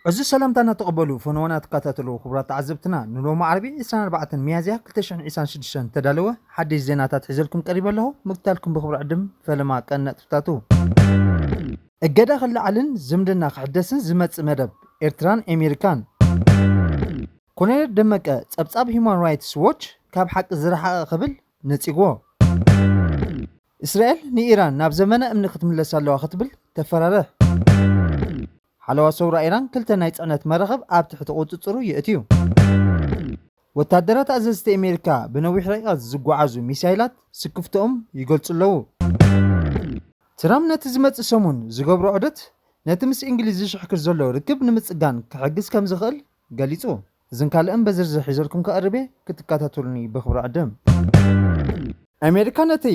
እዚ ሰላምታና ተቐበሉ፣ ፈነወና ትከታተሉ ክቡራት ተዓዘብትና። ንሎሚ ዓርቢ ዕስራን ኣርባዕተን ሚያዝያ ክልተ ሽሕን ዕስራን ሽዱሽተን ተዳለወ ሓድሽ ዜናታት ሒዘልኩም ቀሪበ ኣለኹ። ምክታልኩም ብኽብሪ ዕድም ፈለማ ቀን ነጥብታቱ። እገዳ ክለዓልን ዝምድና ክሕደስን ዝመጽእ መደብ ኤርትራን ኣሜሪካን። ኮሎኔል ደመቀ ጸብጻብ ሂውማን ራይትስ ዎች ካብ ሓቂ ዝረሓቐ ክብል ነጺግዎ። እስራኤል ንኢራን ናብ ዘመነ እምኒ ክትምለስ ኣለዋ ክትብል ተፈራርሕ። ሓለዋ ሰውራ ኢራን ክልተ ናይ ጽዕነት መራኽብ ኣብ ትሕቲ ቁጽጽሩ የእትዩ። ወታደራት ኣዘዝቲ ኣሜሪካ ብነዊሕ ርሕቀት ዝጓዓዙ ሚሳይላት ስክፍትኦም ይገልጹ ኣለዉ። ትራምፕ ነቲ ዝመጽእ ሰሙን ዝገብሮ ዑደት ነቲ ምስ እንግሊዝ ዝሽሕክር ዘሎ ርክብ ንምጽጋን ክሕግዝ ከም ዝኽእል ገሊጹ። እዝን ካልእን በዝርዝር ሒዘልኩም ክቐርብ እየ፣ ክትከታተሉኒ ብኽብሪ ዕድም። ኣሜሪካ ነቲ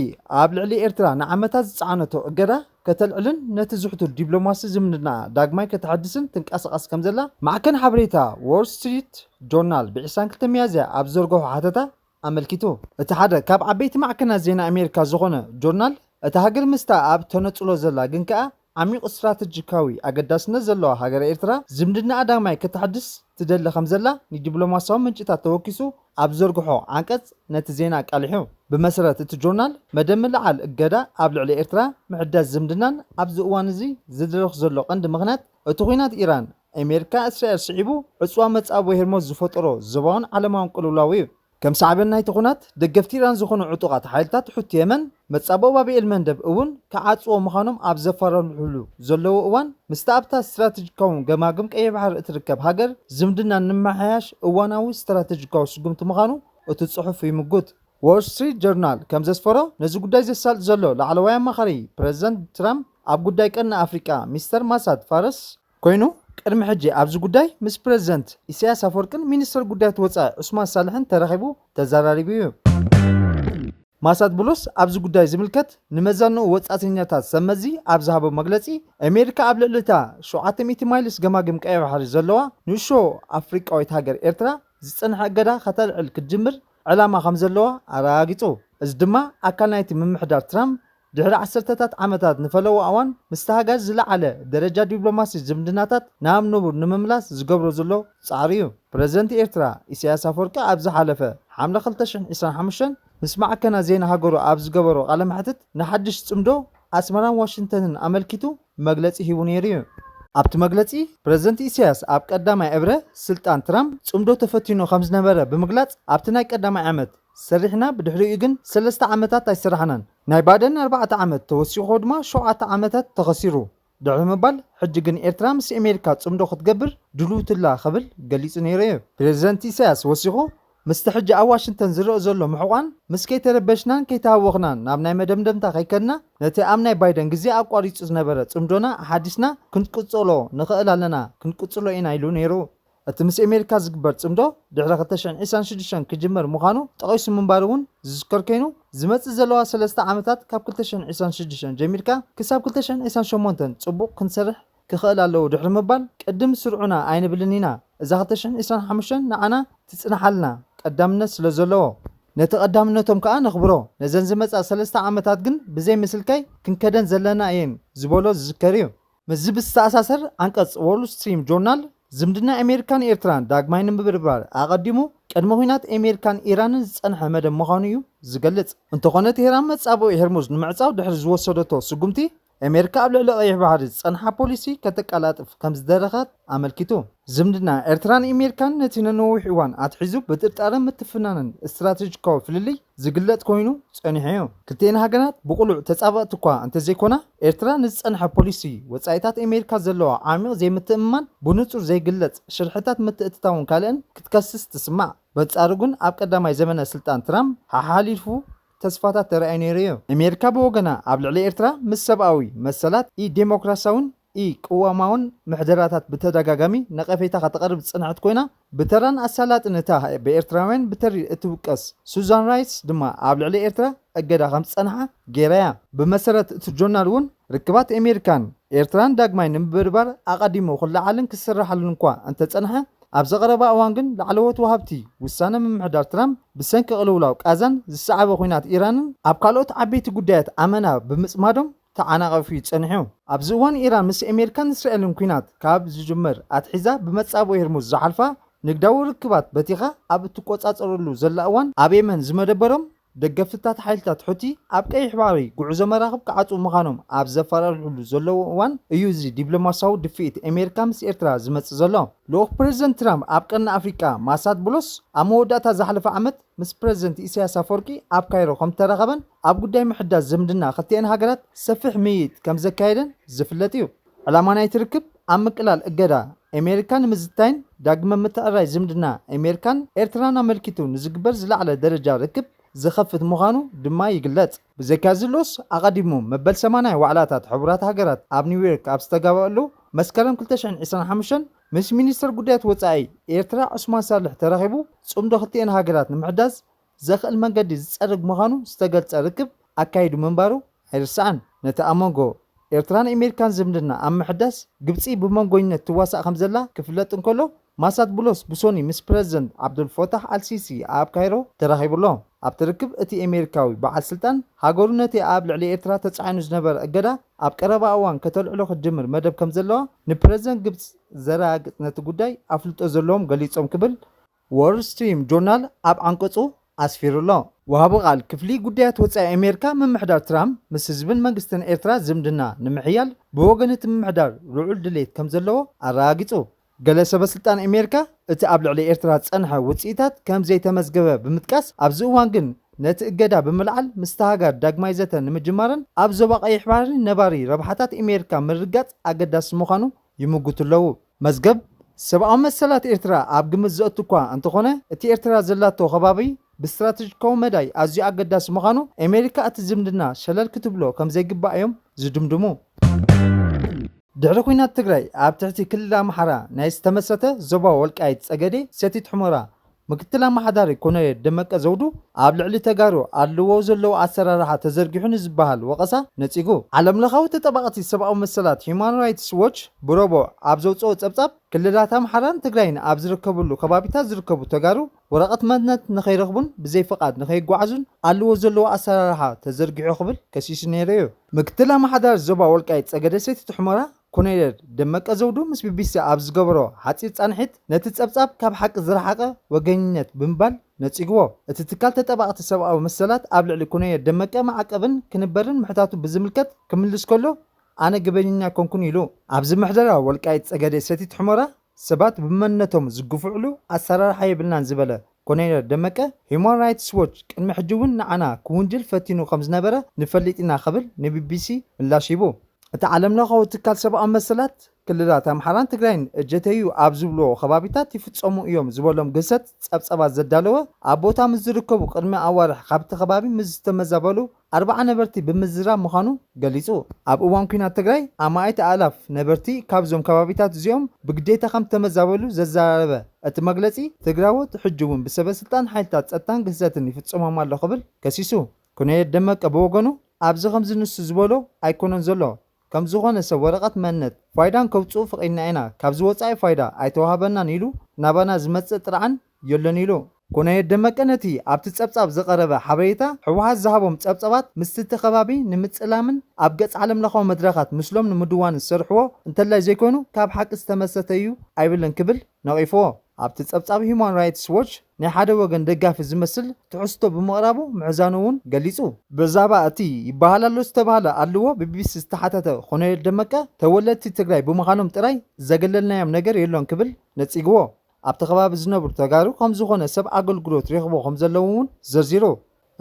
ኣብ ልዕሊ ኤርትራ ንዓመታት ዝጸዓነቶ እገዳ ከተልዕልን ነቲ ዝሕቱል ዲፕሎማሲ ዝምድና ዳግማይ ከተሐድስን ትንቀሳቐስ ከም ዘላ ማዕከን ሓበሬታ ዎል ስትሪት ጆርናል ብ ዕስራን ክልተን ሚያዝያ ኣብ ዘርግሖ ሓተታ ኣመልኪቱ። እቲ ሓደ ካብ ዓበይቲ ማዕከናት ዜና ኣሜሪካ ዝኾነ ጆርናል፣ እታ ሃገር ምስታ ኣብ ተነጽሎ ዘላ ግን ከኣ ዓሚቕ ስትራተጂካዊ ኣገዳስነት ዘለዋ ሃገረ ኤርትራ ዝምድናኣ ዳግማይ ከተሐድስ ትደሊ ከም ዘላ ንዲፕሎማስያዊ ምንጭታት ተወኪሱ ኣብ ዘርግሖ ዓንቀጽ ነቲ ዜና ኣቃሊሑ። ብመሰረት እቲ ጆርናል፣ መደብ ምልዓል እገዳ ኣብ ልዕሊ ኤርትራ ምሕዳስ ዝምድናን ኣብዚ እዋን እዚ ዝድረኽ ዘሎ ቀንዲ ምኽንያት እቲ ኲናት ኢራን ኣሜሪካ እስራኤል ስዒቡ ዕጽዋ መጻብቦ ሄርሞዝ ዝፈጠሮ ዞባውን ዓለማውን ቅልውላው እዩ። ከም ሳዕቤን ናይቲ ኲናት፣ ደገፍቲ ኢራን ዝኾኑ ዕጡቓት ሓይልታት ሑቲ የመን፣ መጻብቦ ባብ ኤል መንደብ እውን ክዓጽዎ ምዃኖም ኣብ ዘፈራርሑሉ ዘለዉ እዋን፣ ምስቲ ኣብታ ስትራተጂካዊ ገማግም ቀይሕ ባሕሪ እትርከብ ሃገር ዝምድና ንምምሕያሽ እዋናዊ ስትራተጂካዊ ስጉምቲ ምዃኑ እቲ ጽሑፍ ይምጉት። ዎል ስትሪት ጆርናል ከም ዘስፈሮ፣ ነዚ ጉዳይ ዘሳልጥ ዘሎ ላዕለዋይ ኣማኻሪ ፕረዚደንት ትራምፕ ኣብ ጉዳይ ቀርኒ ኣፍሪቃ ሚስተር ማሳድ ፋረስ ኮይኑ፣ ቅድሚ ሕጂ ኣብዚ ጉዳይ ምስ ፕረዚደንት ኢሳያስ ኣፈወርቅን ሚኒስተር ጉዳያት ወጻኢ ዑስማን ሳልሕን ተራኺቡ ተዘራሪቡ እዩ። ማሳድ ብሎስ ኣብዚ ጉዳይ ዝምልከት ንመዛንኡ ወጻእተኛታት ሰብ መዚ ኣብ ዝሃቦ መግለጺ፣ ኣሜሪካ ኣብ ልዕሊ እታ ሸውዓተ ሚእቲ ማይልስ ገማግም ቀይሕ ባሕሪ ዘለዋ ንእሽቶ ኣፍሪቃዊት ሃገር ኤርትራ ዝጸንሐ እገዳ ከተልዕል ክትጅምር ዕላማ ከም ዘለዋ ኣረጋጊጹ። እዚ ድማ ኣካል ናይቲ ምምሕዳር ትራምፕ ድሕሪ ዓሰርተታት ዓመታት ንፈለዎ እዋን ምስቲ ሃገር ዝለዓለ ደረጃ ዲፕሎማሲ ዝምድናታት ናብ ንቡር ንምምላስ ዝገብሮ ዘሎ ጻዕሪ እዩ። ፕረዚደንት ኤርትራ ኢሳያስ ኣፈወርቂ ኣብ ዝሓለፈ ሓምለ ክልተ ሽሕን ዕስራን ሓሙሽተን ምስ ማዕከናት ዜና ሃገሩ ኣብ ዝገበሮ ቃለ መሕትት፣ ንሓድሽ ጽምዶ ኣስመራን ዋሽንግተንን ኣመልኪቱ መግለጺ ሂቡ ነይሩ እዩ። ኣብቲ መግለጺ፣ ፕረዚደንት ኢሳያስ ኣብ ቀዳማይ እብረ ስልጣን ትራምፕ ጽምዶ ተፈቲኑ ከም ዝነበረ ብምግላጽ፣ ኣብቲ ናይ ቀዳማይ ዓመት ሰሪሕና፣ ብድሕሪኡ ግን ሰለስተ ዓመታት ኣይሰራሕናን። ናይ ባደን ኣርባዕተ ዓመት ተወሲኹ ድማ ሸውዓተ ዓመታት ተኸሲሩ ድሕሪ ምባል፣ ሕጂ ግን ኤርትራ ምስ ኣሜሪካ ጽምዶ ክትገብር ድልውትላ ክብል ገሊጹ ነይሩ እዩ። ፕሬዚደንት ኢሳያስ ወሲኹ፣ ምስቲ ሕጂ ኣብ ዋሽንግተን ዝረአ ዘሎ ምሕቋን፣ ምስ ከይተረበሽናን ከይተሃወኽናን ናብ ናይ መደምደምታ ከይከድና፣ ነቲ ኣብ ናይ ባይደን ግዜ ኣቋሪጹ ዝነበረ ጽምዶና ኣሓዲስና ክንቅጽሎ ንኽእል ኣለና፣ ክንቅጽሎ ኢና ኢሉ ነይሩ። እቲ ምስ ኣሜሪካ ዝግበር ጽምዶ ድሕሪ ክልተ ሽሕን ዕስራን ሽዱሽተን ክጅመር ምዃኑ ጠቒሱ ምንባሩ እውን ዝዝከር ኮይኑ፣ ዝመጽእ ዘለዋ ሰለስተ ዓመታት ካብ ክልተ ሽሕን ዕስራን ሽዱሽተን ጀሚርካ ክሳብ ክልተ ሽሕን ዕስራን ሸሞንተን ጽቡቕ ክንሰርሕ ክኽእል ኣለዎ ድሕሪ ምባል፣ ቅድም ስርዑና ኣይንብልን ኢና። እዛ ክልተ ሽሕን ዕስራን ሓሙሽተን ንዓና ትጽንሓልና ቀዳምነት ስለ ዘለዎ፣ ነቲ ቀዳምነቶም ከኣ ነኽብሮ። ነዘን ዝመጻ ሰለስተ ዓመታት ግን ብዘይ ምስልካይ ክንከደን ዘለና እየን ዝበሎ ዝዝከር እዩ። ምስዚ ብዝተኣሳሰር፣ ዓንቀጽ ዎል ስትሪም ጆርናል፣ ዝምድና ኣሜሪካን ኤርትራን ዳግማይ ንምብርባር ኣቐዲሙ፣ ቅድሚ ኲናት ኣሜሪካን ኢራንን ዝጸንሐ መደብ ምዃኑ እዩ ዝገልጽ። እንተኾነ፣ ቴህራን መጻብቦ ሄርሙዝ ንምዕጻው ድሕሪ ዝወሰደቶ ስጉምቲ፣ ኣሜሪካ ኣብ ልዕሊ ቀይሕ ባሕሪ ዝጸንሓ ፖሊሲ ከተቀላጥፍ ከም ዝደረኸት ኣመልኪቱ። ዝምድና ኤርትራን ኣሜሪካን ነቲ ነነዊሕ እዋን ኣትሒዙ ብጥርጣረን ምትፍናንን ስትራተጂካዊ ፍልልይ ዝግለጽ ኮይኑ ጸኒሑ እዩ። ክልቲኤን ሃገራት ብቕሉዕ ተጻባእቲ እኳ እንተዘይኮና፣ ኤርትራ ንዝጸንሐ ፖሊሲ ወጻኢታት ኣሜሪካ ዘለዋ ዓሚቕ ዘይምትእምማን፣ ብንጹር ዘይግለጽ ሽርሕታት ምትእትታውን ካልእን ክትከስስ ትስማዕ። በንጻሩ ግን ኣብ ቀዳማይ ዘመነ ስልጣን ትራምፕ ሓሓሊፉ ተስፋታት ተራእዩ ነይሩ እዩ። ኣሜሪካ ብወገና ኣብ ልዕሊ ኤርትራ ምስ ሰብኣዊ መሰላት፣ ኢ-ዴሞክራሲያውን ኢ-ቅዋማውን ምሕደራታት ብተደጋጋሚ ነቐፌታ ከተቕርብ ዝጸንሐት ኮይና፣ ብተራን ኣሳላጥን እታ ብኤርትራውያን ብተሪር እትውቀስ ሱዛን ራይስ ድማ ኣብ ልዕሊ ኤርትራ እገዳ ከም ዝጸንሓ ገይራ እያ። ብመሰረት እቲ ጆርናል እውን፣ ርክባት ኣሜሪካን ኤርትራን ዳግማይ ንምብርባር ኣቐዲሙ ክለዓልን ክስራሓሉን እኳ እንተጸንሐ፣ ኣብዚ ቀረባ እዋን ግን ላዕለዎት ወሃብቲ ውሳነ ምምሕዳር ትራምፕ ብሰንኪ ቅልውላው ቃዛን ዝሰዓበ ኲናት ኢራንን ኣብ ካልኦት ዓበይቲ ጉዳያት ኣመና ብምጽማዶም፣ ተዓናቒፉ እዩ ጸኒሑ። ኣብዚ እዋን ኢራን ምስ ኣሜሪካን እስራኤልን ኲናት ካብ ዝጅመር ኣትሒዛ ብመጻብኦ ሄርሙዝ ዝሓልፋ ንግዳዊ ርክባት በቲኻ ኣብ እትቆጻጸረሉ ዘላ እዋን ኣብ የመን ዝመደበሮም ደገፍትታት ሓይልታት ሑቲ ኣብ ቀይሕ ባሕሪ ጉዕዞ መራኽብ ክዓጽዉ ምዃኖም ኣብ ዘፈራርሕሉ ዘለዉ እዋን እዩ እዚ ዲፕሎማሲያዊ ድፍኢት ኣሜሪካ ምስ ኤርትራ ዝመጽእ ዘሎ። ልኡኽ ፕረዚደንት ትራምፕ ኣብ ቀርኒ ኣፍሪቃ ማሳት ብሎስ ኣብ መወዳእታ ዝሓለፈ ዓመት ምስ ፕረዚደንት ኢሳያስ ኣፈወርቂ ኣብ ካይሮ ከም ተራኸበን ኣብ ጉዳይ ምሕዳስ ዝምድና ክልቲኤን ሃገራት ሰፊሕ ምይይጥ ከም ዘካየደን ዝፍለጥ እዩ። ዕላማ ናይቲ ርክብ ኣብ ምቅላል እገዳ ኣሜሪካ ንምዝታይን ዳግመ ምትዕራይ ዝምድና ኣሜሪካን ኤርትራን ኣመልኪቱ ንዝግበር ዝለዓለ ደረጃ ርክብ ዝኸፍት ምዃኑ ድማ ይግለጽ። ብዘይካዚ ሎስ ኣቐዲሙ መበል ሰማንያ ዋዕላታት ሕቡራት ሃገራት ኣብ ኒውዮርክ ኣብ ዝተጋበኣሉ መስከረም ክልተ ሽሕን ዕስራን ሓሙሽተን ምስ ሚኒስተር ጉዳያት ወጻኢ ኤርትራ ዑስማን ሳልሕ ተራኺቡ ጽምዶ ክልቲኤን ሃገራት ንምሕዳስ ዘኽእል መንገዲ ዝጸርግ ምዃኑ ዝተገልጸ ርክብ ኣካይዱ ምንባሩ ኣይርሳዕን። ነቲ ኣብ መንጎ ኤርትራን ኣሜሪካን ዝምድና ኣብ ምሕዳስ ግብጺ ብመንጎኝነት ትዋሳእ ከም ዘላ ክፍለጥ እንከሎ ማሳት ብሎስ ብሶኒ ምስ ፕረዚደንት ዓብዱልፈታሕ ኣልሲሲ ኣብ ካይሮ ተራኺቡ ኣሎ። ኣብቲ ርክብ እቲ ኣሜሪካዊ በዓል ስልጣን ሃገሩ ነቲ ኣብ ልዕሊ ኤርትራ ተጻዒኑ ዝነበረ እገዳ ኣብ ቀረባ እዋን ከተልዕሎ ክትጅምር መደብ ከም ዘለዋ ንፕረዚደንት ግብጺ ዘረጋግጽ ነቲ ጉዳይ ኣፍልጦ ዘለዎም ገሊጾም ክብል ዎል ስትሪም ጆርናል ኣብ ዓንቀጹ ኣስፊሩ ኣሎ። ወሃቢ ቃል ክፍሊ ጉዳያት ወጻኢ ኣሜሪካ ምምሕዳር ትራምፕ ምስ ህዝብን መንግስትን ኤርትራ ዝምድና ንምሕያል ብወገን እቲ ምምሕዳር ልዑል ድሌት ከም ዘለዎ ኣረጋጊጹ። ገለ ሰበ ስልጣን ኣሜሪካ እቲ ኣብ ልዕሊ ኤርትራ ዝጸንሐ ውጽኢታት ከም ዘይተመዝገበ ብምጥቃስ ኣብዚ እዋን ግን ነቲ እገዳ ብምልዓል ምስቲ ሃገር ዳግማይ ዘተ ንምጅማርን ኣብ ዞባ ቀይሕ ባሕሪ ነባሪ ረብሓታት ኣሜሪካ ምርግጋጽ ኣገዳሲ ምዃኑ ይምጉቱ ኣለዉ። መዝገብ ሰብኣዊ መሰላት ኤርትራ ኣብ ግምት ዘእቱ እኳ እንተኾነ እቲ ኤርትራ ዘላቶ ከባቢ ብስትራተጂካዊ መዳይ ኣዝዩ ኣገዳሲ ምዃኑ ኣሜሪካ እቲ ዝምድና ሸለል ክትብሎ ከም ዘይግባእ እዮም ዝድምድሙ። ድሕሪ ኲናት ትግራይ ኣብ ትሕቲ ክልል ኣምሓራ ናይ ዝተመስረተ ዞባ ወልቃይት ጸገዴ ሰቲት ሑመራ ምክትል ኣመሓዳሪ ኮሎኔል ደመቀ ዘውዱ ኣብ ልዕሊ ተጋሩ ኣለዎ ዘለዎ ኣሰራርሓ ተዘርጊሑ ንዝበሃል ወቐሳ ነጺጉ። ዓለምለኻዊ ተጠባቕቲ ሰብኣዊ መሰላት ሂዩማን ራይትስ ዎች ብረቡዕ ኣብ ዘውፅኦ ጸብጻብ ክልላት ኣምሓራን ትግራይን ኣብ ዝርከብሉ ከባቢታት ዝርከቡ ተጋሩ ወረቐት መንነት ንኸይረኽቡን ብዘይ ፍቓድ ንኸይጓዓዙን ኣለዎ ዘለዎ ኣሰራርሓ ተዘርጊሑ ክብል ከሲሱ ነይሩ እዩ። ምክትል ኣመሓዳሪ ዞባ ወልቃይት ጸገዴ ሰቲት ሑመራ ኮሎኔል ደመቀ ዘውዱ ምስ ቢቢሲ ኣብ ዝገበሮ ሓጺር ጻንሒት ነቲ ጸብጻብ ካብ ሓቂ ዝረሓቐ ወገንነት ብምባል ነጺግዎ። እቲ ትካል ተጠባቕቲ ሰብኣዊ መሰላት ኣብ ልዕሊ ኮሎኔል ደመቀ ማዕቀብን ክንበርን ምሕታቱ ብዝምልከት ክምልስ ከሎ ኣነ ገበነኛ ኣይኮንኩን ኢሉ። ኣብዚ ምሕደራ ወልቃይት ጸገዴ ሰቲት ሑመራ ሰባት ብመንነቶም ዝግፍዕሉ ኣሰራርሓ የብልናን ዝበለ ኮሎኔል ደመቀ ሂዩማን ራይትስ ዎች ቅድሚ ሕጂ እውን ንዓና ክውንጅል ፈቲኑ ከም ዝነበረ ንፈልጥ ኢና ክብል ንቢቢሲ ምላሽ ሂቡ። እቲ ዓለምለኻዊ ትካል ሰብኣዊ መሰላት ክልላት ኣምሓራን ትግራይን እጀተዩ ኣብ ዝብልዎ ከባቢታት ይፍጸሙ እዮም ዝበሎም ግህሰት ጸብጸባት ዘዳለወ ኣብ ቦታ ምስ ዝርከቡ ቅድሚ ኣዋርሕ ካብቲ ከባቢ ምስ ዝተመዛበሉ ኣርባዓ ነበርቲ ብምዝራብ ምዃኑ ገሊጹ። ኣብ እዋን ኲናት ትግራይ ኣማኢት ኣእላፍ ነበርቲ ካብዞም ከባቢታት እዚኦም ብግዴታ ከም ዝተመዛበሉ ዘዘራረበ እቲ መግለጺ ትግራዎት ሕጂ እውን ብሰበ ስልጣን ሓይልታት ጸጥታን ግህሰትን ይፍጸሞም ኣሎ ክብል ከሲሱ። ኮሎኔል ደመቀ ብወገኑ ኣብዚ ከምዚ ንሱ ዝበሎ ኣይኮነን ዘሎ ከም ዝኾነ ሰብ ወረቐት መንነት ፋይዳን ከውፅኡ ፈቒድና ኢና ካብዚ ወፃኢ ፋይዳ ኣይተዋህበናን ኢሉ ናባና ዝመፅእ ጥርዓን የሎን ኢሉ። ኮሎኔል ደመቀ ነቲ ኣብቲ ፀብፃብ ዝቐረበ ሓበሬታ ህወሓት ዝሃቦም ፀብፃባት ምስቲ እቲ ከባቢ ንምፅላምን ኣብ ገፅ ዓለምለኻዊ መድረኻት ምስሎም ንምድዋን ዝሰርሕዎ እንተላይ ዘይኮይኑ ካብ ሓቂ ዝተመሰተ እዩ ኣይብልን ክብል ነቒፍዎ። ኣብቲ ጸብጻብ ሂዩማን ራይትስ ዎች ናይ ሓደ ወገን ደጋፊ ዝመስል ትሕዝቶ ብምቕራቡ ምሕዛኑ እውን ገሊጹ። ብዛዕባ እቲ ይበሃል ኣሎ ዝተባህለ ኣድልዎ ብቢቢሲ ዝተሓተተ ኮሎኔል ደመቀ ተወለድቲ ትግራይ ብምዃኖም ጥራይ ዘገለልናዮም ነገር የሎን ክብል ነጺግዎ። ኣብቲ ከባቢ ዝነብሩ ተጋሩ ከም ዝኾነ ሰብ ኣገልግሎት ሬኽቦ ከም ዘለዉ እውን ዘርዚሩ።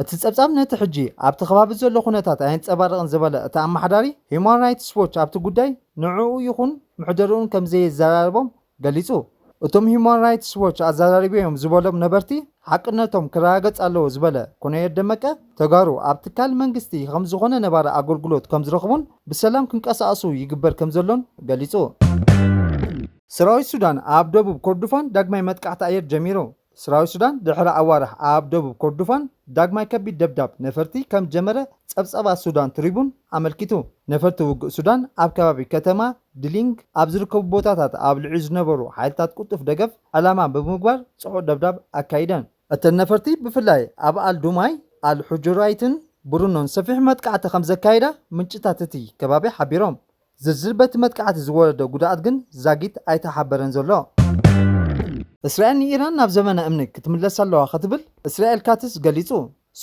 እቲ ጸብጻብ ነቲ ሕጂ ኣብቲ ከባቢ ዘሎ ኩነታት ኣየንጸባርቕን ዝበለ እቲ ኣመሓዳሪ ሂዩማን ራይትስ ዎች ኣብቲ ጉዳይ ንዕኡ ይኹን ምሕደርኡን ከም ዘየዘራርቦም ገሊጹ። እቶም ሂዩማን ራይትስ ዎች ኣዘራሪቦም ዝበሎም ነበርቲ ሓቅነቶም ክረጋገጽ ኣለዎ ዝበለ ኮሎኔል ደመቀ ተጋሩ ኣብ ትካል መንግስቲ ከም ዝኾነ ነባሪ ኣገልግሎት ከም ዝረኽቡን ብሰላም ክንቀሳቐሱ ይግበር ከም ዘሎን ገሊጹ። ሰራዊት ሱዳን ኣብ ደቡብ ኮርዱፋን ዳግማይ መጥቃዕቲ ኣየር ጀሚሩ። ሰራዊት ሱዳን ድሕሪ ኣዋርሕ ኣብ ደቡብ ኮርዱፋን ዳግማይ ከቢድ ደብዳብ ነፈርቲ ከም ጀመረ ጸብጻባት ሱዳን ትሪቡን ኣመልኪቱ። ነፈርቲ ውግእ ሱዳን ኣብ ከባቢ ከተማ ድሊንግ ኣብ ዝርከቡ ቦታታት ኣብ ልዕሊ ዝነበሩ ሓይልታት ቅልጡፍ ደገፍ ዕላማ ብምግባር ጽዑቕ ደብዳብ ኣካይደን። እተን ነፈርቲ ብፍላይ ኣብ ኣል ዱማይ፣ ኣል ሑጁራይትን ብሩኖን ሰፊሕ መጥቃዕቲ ከም ዘካየዳ ምንጭታት እቲ ከባቢ ሓቢሮም። ዝርዝር በቲ መጥቃዕቲ ዝወረደ ጉድኣት ግን ዛጊት ኣይተሓበረን ዘሎ። እስራኤል ንኢራን ናብ ዘመነ እምኒ ክትምለስ ኣለዋ ክትብል እስራኤል ካትስ ገሊጹ።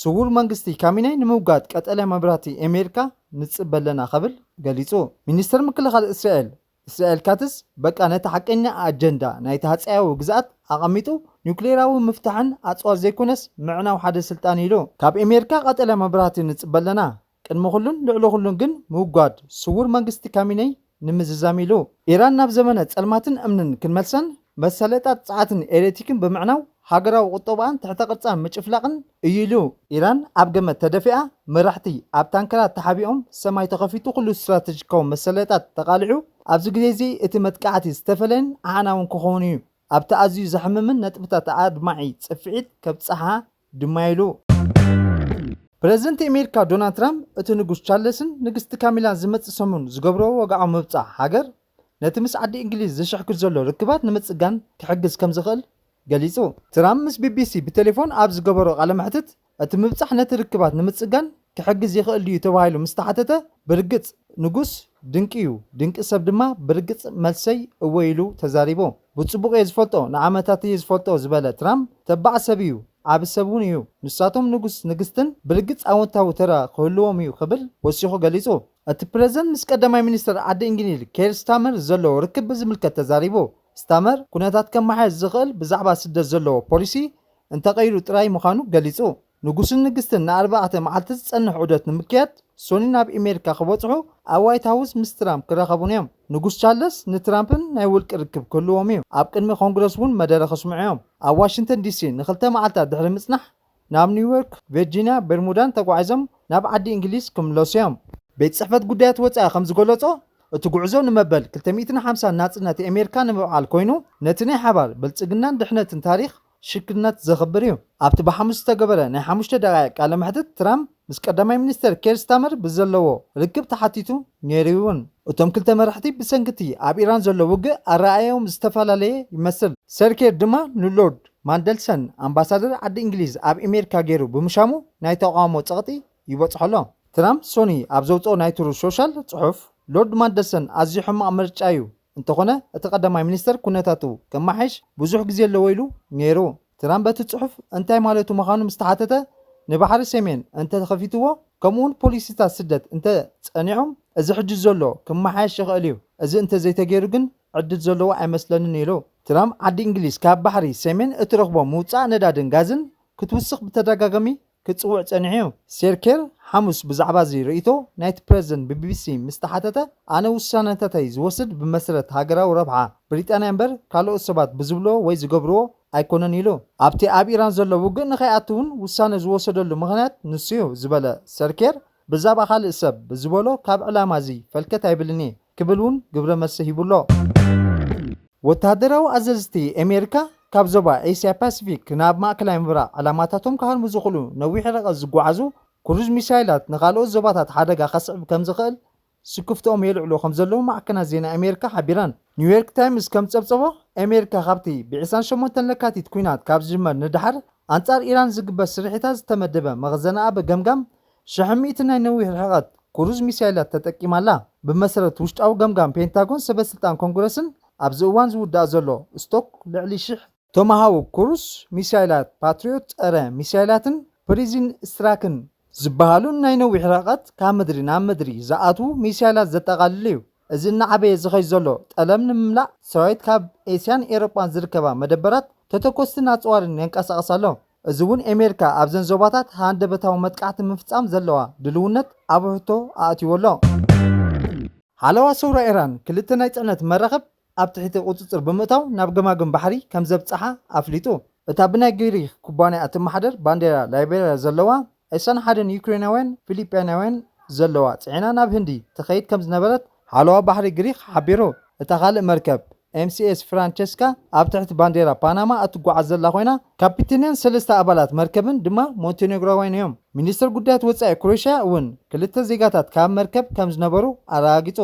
ስዉር መንግስቲ ካሚነይ ንምውጋድ ቀጠልያ መብራህቲ ኣሜሪካ ንጽበ ኣለና ክብል ገሊጹ። ሚኒስተር ምክልኻል እስራኤል እስራኤል ካትስ በቃ ነቲ ሓቀኛ ኣጀንዳ ናይቲ ሃጸያዊ ግዝኣት ኣቐሚጡ ኒውክሌራዊ ምፍታሕን ኣጽዋር ዘይኮነስ ምዕናው ሓደ ስልጣን ኢሉ። ካብ ኣሜሪካ ቀጠልያ መብራህቲ ንጽበ ኣለና። ቅድሚ ኩሉን ልዕሊ ኩሉን ግን ምውጋድ ስዉር መንግስቲ ካሚነይ ንምዝዛም ኢሉ። ኢራን ናብ ዘመነ ጸልማትን እምንን ክንመልሰን መሰለጣት ጸዓትን ኤሌክትሪክን ብምዕናው ሃገራዊ ቁጠባኣን ትሕተ ቅርጻን ምጭፍላቕን እዩ ኢሉ። ኢራን ኣብ ገመድ ተደፊኣ፣ መራሕቲ ኣብ ታንከራት ተሓቢኦም፣ ሰማይ ተኸፊቱ፣ ኩሉ ስትራተጂካዊ መሰለጣት ተቓሊዑ፣ ኣብዚ ግዜ እዚ እቲ መጥቃዕቲ ዝተፈለየን ኣዕናውን ክኸውን እዩ። ኣብቲ ኣዝዩ ዘሕምምን ነጥብታት ኣድማዒ ጽፍዒት ከብጽሓ ድማ ኢሉ። ፕረዚደንት ኣሜሪካ ዶናልድ ትራምፕ እቲ ንጉስ ቻርለስን ንግስቲ ካሚላን ዝመጽእ ሰሙን ዝገብርዎ ወግዓዊ ምብጻሕ ሃገር ነቲ ምስ ዓዲ እንግሊዝ ዝሽሕክር ዘሎ ርክባት ንምጽጋን ክሕግዝ ከም ዝኽእል ገሊጹ። ትራምፕ ምስ ቢቢሲ ብቴሌፎን ኣብ ዝገበሮ ቃለ መሕትት፣ እቲ ምብጻሕ ነቲ ርክባት ንምጽጋን ክሕግዝ ይኽእል ድዩ ተባሂሉ ምስ ተሓተተ፣ ብርግጽ ንጉስ ድንቂ እዩ፣ ድንቂ ሰብ ድማ ብርግጽ መልሰይ እወ ኢሉ ተዛሪቡ። ብጽቡቕ እየ ዝፈልጦ፣ ንዓመታት እየ ዝፈልጦ ዝበለ ትራምፕ፣ ተባዕ ሰብ እዩ፣ ዓቢ ሰብ እውን እዩ። ንሳቶም ንጉስ ንግስትን ብርግጽ ኣወንታዊ ተራ ክህልዎም እዩ ክብል ወሲኹ ገሊጹ። እቲ ፕረዚደንት ምስ ቀዳማይ ሚኒስትር ዓዲ እንግሊዝ ኬር ስታመር ዘለዎ ርክብ ብዝምልከት ተዛሪቡ። ስታመር ኩነታት ከመሓየሽ ዝኽእል ብዛዕባ ስደት ዘለዎ ፖሊሲ እንተቐይሩ ጥራይ ምዃኑ ገሊጹ። ንጉስን ንግስትን ንኣርባዕተ መዓልቲ ዝጸንሕ ዑደት ንምክያድ ሶኒ ናብ ኣሜሪካ ክበጽሑ ኣብ ዋይት ሃውስ ምስ ትራምፕ ክራኸቡን እዮም። ንጉስ ቻርለስ ንትራምፕን ናይ ውልቂ ርክብ ክህልዎም እዩ። ኣብ ቅድሚ ኮንግረስ እውን መደረ ከስምዑ እዮም። ኣብ ዋሽንግተን ዲሲ ንክልተ መዓልታት ድሕሪ ምጽናሕ ናብ ኒውዮርክ፣ ቨርጂኒያ፣ በርሙዳን ተጓዒዞም ናብ ዓዲ እንግሊዝ ክምለሱ እዮም። ቤት ጽሕፈት ጉዳያት ወጻኢ ከም ዝገለጾ፣ እቲ ጉዕዞ ንመበል ክልተ ሚእትን ሓምሳን ናጽነት ኣሜሪካ ንምብዓል ኮይኑ፣ ነቲ ናይ ሓባር ብልጽግናን ድሕነትን ታሪኽ ሽክነት ዘኽብር እዩ። ኣብቲ ብሓሙስ ዝተገበረ ናይ ሓሙሽተ ደቓይቕ ቃለ መሕትት፣ ትራምፕ ምስ ቀዳማይ ሚኒስተር ኬር ስታመር ብዘለዎ ርክብ ተሓቲቱ ነይሩ እውን። እቶም ክልተ መራሕቲ ብሰንኪ እቲ ኣብ ኢራን ዘሎ ውግእ ኣረኣእያኦም ዝተፈላለየ ይመስል። ሰር ኬር ድማ ንሎርድ ማንደልሰን ኣምባሳደር ዓዲ እንግሊዝ ኣብ ኣሜሪካ ገይሩ ብምሻሙ ናይ ተቓውሞ ጸቕጢ ይበጽሖ ኣሎ። ትራምፕ ሶኒ ኣብ ዘውጽኦ ናይ ትሩዝ ሶሻል ጽሑፍ፣ ሎርድ ማንደልሰን ኣዝዩ ሕማቕ ምርጫ እዩ፣ እንተኾነ እቲ ቀዳማይ ሚኒስተር ኩነታቱ ከመሓይሽ ብዙሕ ግዜ ኣለዎ ኢሉ ነይሩ። ትራምፕ በቲ ጽሑፍ እንታይ ማለቱ ምዃኑ ምስ ተሓተተ፣ ንባሕሪ ሰሜን እንተ ተኸፊትዎ፣ ከምኡውን ፖሊሲታት ስደት እንተ ጸኒዖም፣ እዚ ሕጂ ዘሎ ክመሓየሽ ይኽእል እዩ። እዚ እንተ ዘይተገይሩ ግን ዕድል ዘለዎ ኣይመስለንን ኢሉ። ትራምፕ ዓዲ እንግሊዝ ካብ ባሕሪ ሰሜን እትረኽቦ ምውጻእ ነዳድን ጋዝን ክትውስኽ ብተደጋጋሚ ክጽውዕ ጸኒሑ እዩ። ሴር ኬር ሓሙስ ብዛዕባ እዚ ርእይቶ ናይቲ ፕረዚደንት ብቢቢሲ ምስ ተሓተተ፣ ኣነ ውሳነታተይ ዝወስድ ብመሰረት ሃገራዊ ረብሓ ብሪጣንያ እምበር ካልኦት ሰባት ብዝብልዎ ወይ ዝገብርዎ ኣይኮነን ኢሉ። ኣብቲ ኣብ ኢራን ዘሎ ውግእ ንኸይኣቱ እውን ውሳነ ዝወሰደሉ ምኽንያት ንሱ እዩ ዝበለ ሰር ኬር፣ ብዛዕባ ካልእ ሰብ ብዝበሎ ካብ ዕላማ እዚ ፈልከት ኣይብልን እየ ክብል እውን ግብረ መልሲ ሂቡ ኣሎ። ወተሃደራዊ ኣዘዝቲ ኣሜሪካ ካብ ዞባ ኤስያ ፓሲፊክ ናብ ማእከላይ ምብራቕ ዕላማታቶም ክሃርሙ ዝኽእሉ ነዊሕ ርሕቀት ዝጓዓዙ ክሩዝ ሚሳይላት ንኻልኦት ዞባታት ሓደጋ ከስዕብ ከም ዝኽእል ስክፍትኦም የልዕሉ ከም ዘለዉ ማዕከናት ዜና ኣሜሪካ ሓቢረን። ኒውዮርክ ታይምስ ከም ዝጸብጸቦ፣ ኣሜሪካ ካብቲ ብ ዕስራን ሸሞንተን ለካቲት ኲናት ካብ ዝጅመር ንደሓር ኣንጻር ኢራን ዝግበር ስርሒታት ዝተመደበ መኽዘንኣ ብገምጋም ሽሕ ሚእቲ ናይ ነዊሕ ርሕቀት ክሩዝ ሚሳይላት ተጠቂማ ኣላ። ብመሰረት ውሽጣዊ ገምጋም ፔንታጎን፣ ሰበ ስልጣን ኮንግረስን ኣብዚ እዋን ዝውዳእ ዘሎ ስቶክ ልዕሊ ሽሕ ቶማሃውክ ክሩዝ ሚሳይላት፣ ፓትሪዮት ጸረ ሚሳይላትን ፕሪዝን ስትራክን ዝበሃሉ ናይ ነዊሕ ርሕቀት ካብ ምድሪ ናብ ምድሪ ዝኣትዉ ሚሳይላት ዘጠቓልል እዩ። እዚ እናዓበየ ዝኸይድ ዘሎ ጠለብ ንምምላእ፣ ሰራዊት ካብ ኤስያን ኤውሮጳን ዝርከባ መደበራት ተተኮስትን ኣጽዋርን የንቀሳቕስ ኣሎ። እዚ እውን ኣሜሪካ ኣብዘን ዞባታት ሃንደበታዊ መጥቃዕቲ ንምፍጻም ዘለዋ ድልውነት ኣብ ሕቶ ኣእትይዎ ኣሎ። ሓለዋ ሰውራ ኢራን ክልተ ናይ ጽዕነት መራኽብ ኣብ ትሕቲ ቁጽጽር ብምእታው ናብ ገማግም ባሕሪ ከም ዘብጽሓ ኣፍሊጡ። እታ ብናይ ግሪክ ኩባንያ እትመሓደር ባንዴራ ላይቤርያ ዘለዋ ዕስራን ሓደን ዩክሬናውያን ፊሊጳናውያን ዘለዋ ጽዒና ናብ ህንዲ ትኸይድ ከም ዝነበረት ሓለዋ ባሕሪ ግሪክ ሓቢሩ። እታ ካልእ መርከብ ኤምሲኤስ ፍራንቸስካ ኣብ ትሕቲ ባንዴራ ፓናማ እትጓዓዝ ዘላ ኮይና፣ ካፒቴንያን ሰለስተ ኣባላት መርከብን ድማ ሞንቴኔግሮውያን እዮም። ሚኒስትር ጉዳያት ወጻኢ ክሮኤሽያ እውን ክልተ ዜጋታት ካብ መርከብ ከም ዝነበሩ ኣረጋጊጹ።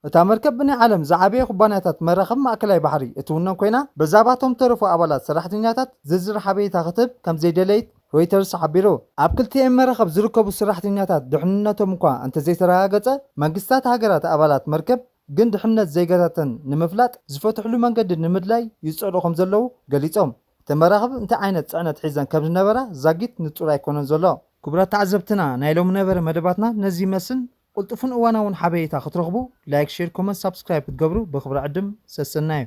እታ መርከብ ብናይ ዓለም ዝዓበየ ኩባንያታት መራኽብ ማእከላይ ባሕሪ እትውነን ኮይና፣ ብዛዕባ እቶም ተረፉ ኣባላት ሰራሕተኛታት ዝርዝር ሓበሬታ ክትህብ ከም ዘይደለየት ሮይተርስ ሓቢሩ። ኣብ ክልቲኤን መራኸብ ዝርከቡ ሰራሕተኛታት ድሕንነቶም እኳ እንተዘይተረጋገጸ፣ መንግስታት ሃገራት ኣባላት መርከብ ግን ድሕነት ዜጋታተን ንምፍላጥ ዝፈትሕሉ መንገዲ ንምድላይ ይጸዕሩ ከም ዘለዉ ገሊጾም። እተን መራኽብ እንታይ ዓይነት ጽዕነት ሒዘን ከም ዝነበራ ዛጊት ንጹር ኣይኮነን ዘሎ። ክቡራት ተዓዘብትና፣ ናይ ሎሚ ነበረ መደባትና ነዚ ይመስል። ቅልጡፍን እዋናውን ሓበሬታ ክትረኽቡ ላይክ፣ ሼር፣ ኮመንት፣ ሳብስክራይብ ክትገብሩ ብኽብሪ ዕድም ሰሰናዩ።